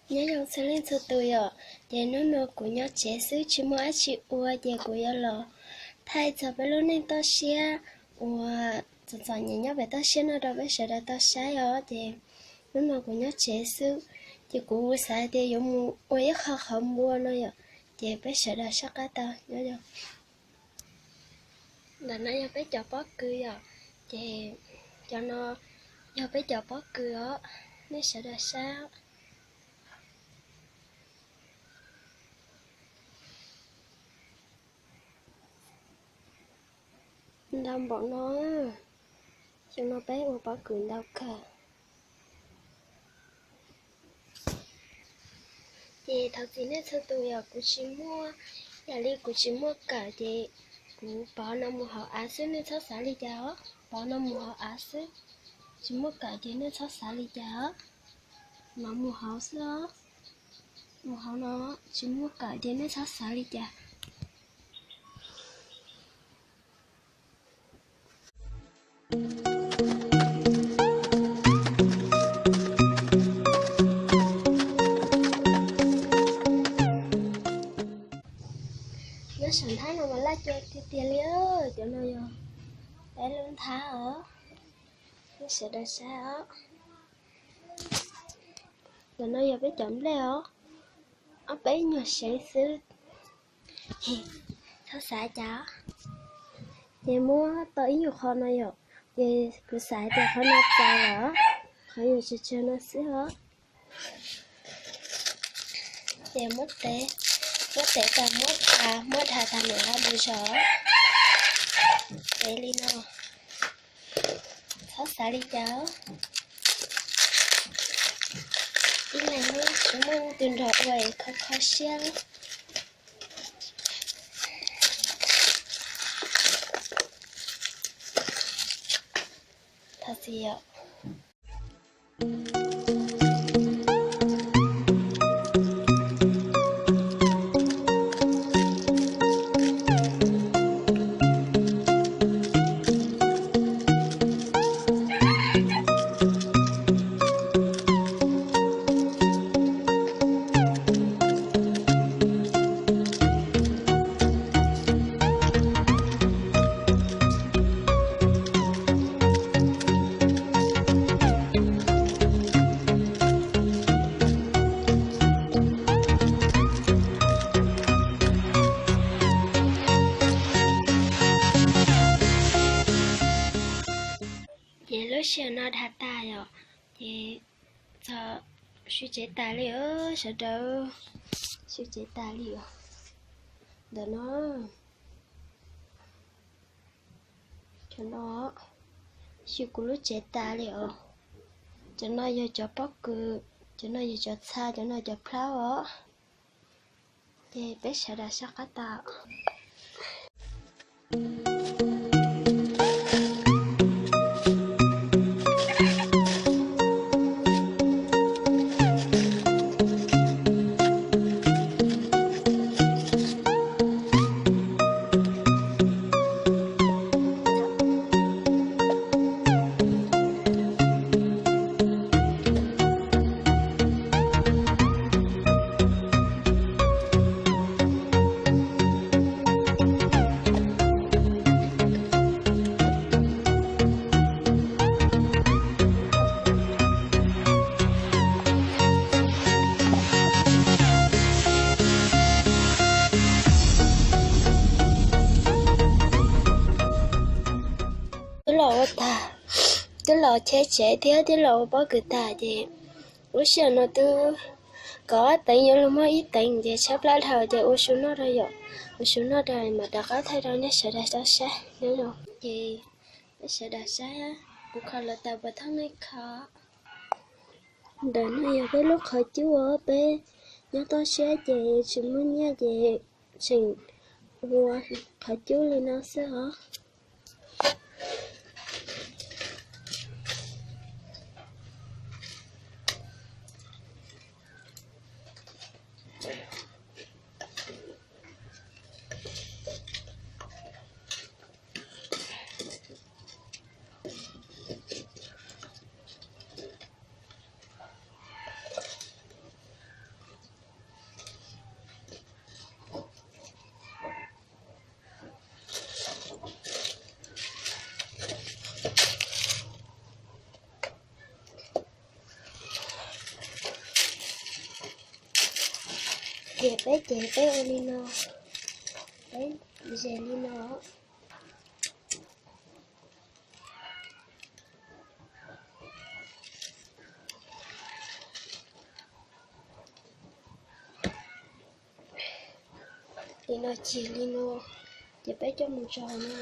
Nyob zoo txhua leej txhua tus yom, ces hnub no kuv nyob tsev xwb tsis muaj dab tsi ua ces kuv yuav los thaij txog peb lub neej toj siab uas txom txom nyem nyob pem toj siab no rau peb sawv daws tau saib os. Ces hnub no kuv nyob tsev xwb, ces kuv xav tias yuav mus ua ib qho qhov npua no yom, ces peb sawv daws sab qab tau nyob zoo. Ntawm no yog peb cov pob kws yom, ces cov no yog peb cov pob kws os, nej sawv daws saib. Ntau npaum no, xyoo no peb ua pob kws ntau kawg. Ces thov txim nej txhua tus yom, kuv tsis muaj, yam li kuv tsis muaj kawm ces kuv pov no mus hauv av xwb, nej txhob xav li cas os, pov no mus hauv av xwb, tsis muaj kawm ces nej txhob xav li cas os, no mus hauv xwb os, mus hauv no, tsis muaj kawm ces nej txhob xav li cas. Nyob saum nthab no mas laj cua tiag tiag li, cov no yog peb lub nthab os, nej sawv daws saib os. Ntawm no yog peb cov nplej os, ob peb nyuag seev xwb, txhob xav cas. Ces muab tau ib nyuag qho no yom, ces kuv xav tias qhov no txaus lawm, qhov nyuag tsawg tsawg no xwb os. Ces muab tev, muab tev tas muab dha, muab dha tas nws hab du zog, tev li no, txhob xav li cas. Ib leeg tsis muaj leej twg nrog ua es kho kho siab. Thov txim yom. Ces lub sij hawm no dhas tas yom, ces txog sib tsev tas li os sawv daws, sib tsev tas li os. Ntawm no, cov no, sib kuv lub tsev tas li os. Cov no yog cov pob kws, cov no yog cov txha, cov no cov plhaub os. Ces peb sawv daws sab qab tau. Twb los ua tag, twb los cheb tsev thiab twb los ua pob kws tag ces lub sij hawm no twb kaum ob teev yuav luag muab ib teev ces tshaib plab dhau ces ua su noj rau yom, ua su noj rau mam rov qab thaij rau nej sawv daws tau saib nyob zoo. Ces peb sawv daws saib kuv kho los tau puas thooj nej kho. Ntawm no yog peb lub qhov cub os, peb nyob toj siab ces tsis muaj nyiaj ces tseem ua qhov cub li no xwb os. Ces peb ces peb ua li no, peb zes li no. Li no ces li no, ces peb coj mus tso no.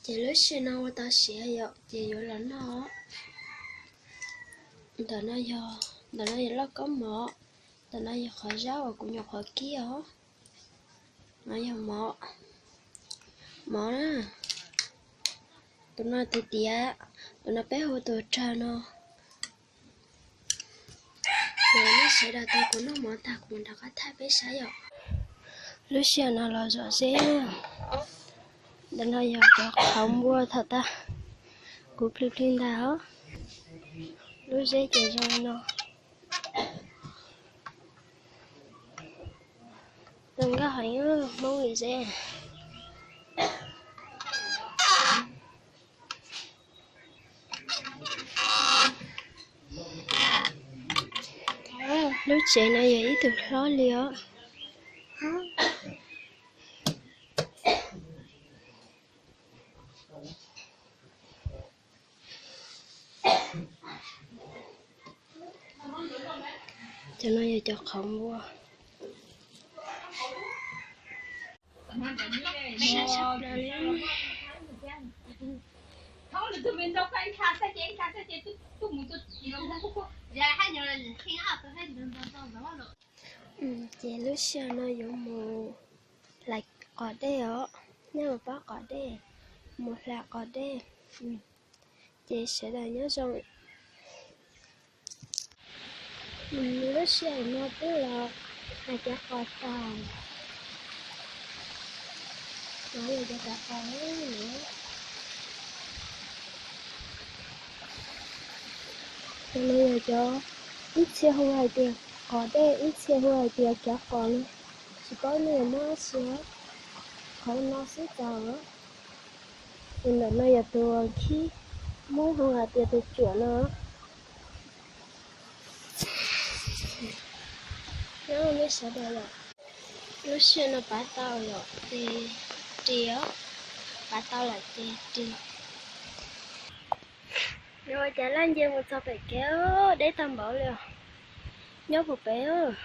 Ces lub sij hawm no ua tau siav yom, ces yuav los noj. Ntawm no yog, ntawm no yog lauj kaub mov, ntawm no yog qhov zaub uas kuv nyuam qhuav kib os. No yog mov, mov na. Tus no tiav tiav, tus no peb hu tus rag no. Ces nej sawv daws tos kuv noj mov tag kuv mam rov qab thaij peb saib yom. Lub sij hawm no los zom zeb. Ntawm no yog cov qhauv npua thaum tas kuv plhws plhws ntag os. Lub zeb ces zoo li no. Zoo nkauj heev, Hmoob li zeb. Lub tsev no yog ib tug hlob li os. Cov no yog cov qhauv npua. Ces lub sij hawm no yuav mus hlais qos dej os, nej mus pab qos dej, mus hlais qos dej. Ces sawv daws nyob zoo. Lub sij hawm no twb los hlais cov qos tas. Cov no yog cov, ib txhia hu hais tias qos dej, ib txhia hu hais tias cov qos no, tsis paub nej yuav muab dab tsi. Qhov no xwb txaus. Tus ntawm no yog tus khib, muab hu hais tias tus cuam no. Nyob nej sawv daws yom. Lub sij hawm no pav tau yom, ces ris os, pav tau lawm ces ris. Yuav ua cas laj nce mus txog pem kev, deb tag npaum li os. Nyob puag pem,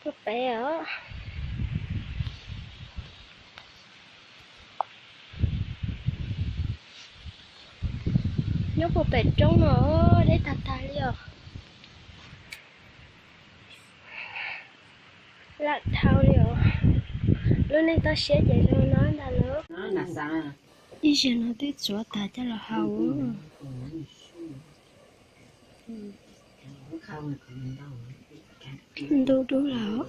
puag pem os. Nyob puag pem roob no, deb tag tag li os. Lam dhau li os. Nej toj siab ces zoo no ntag lauj. Ib zaug no twb txuav tas coj los hau. Ntub dub lawm.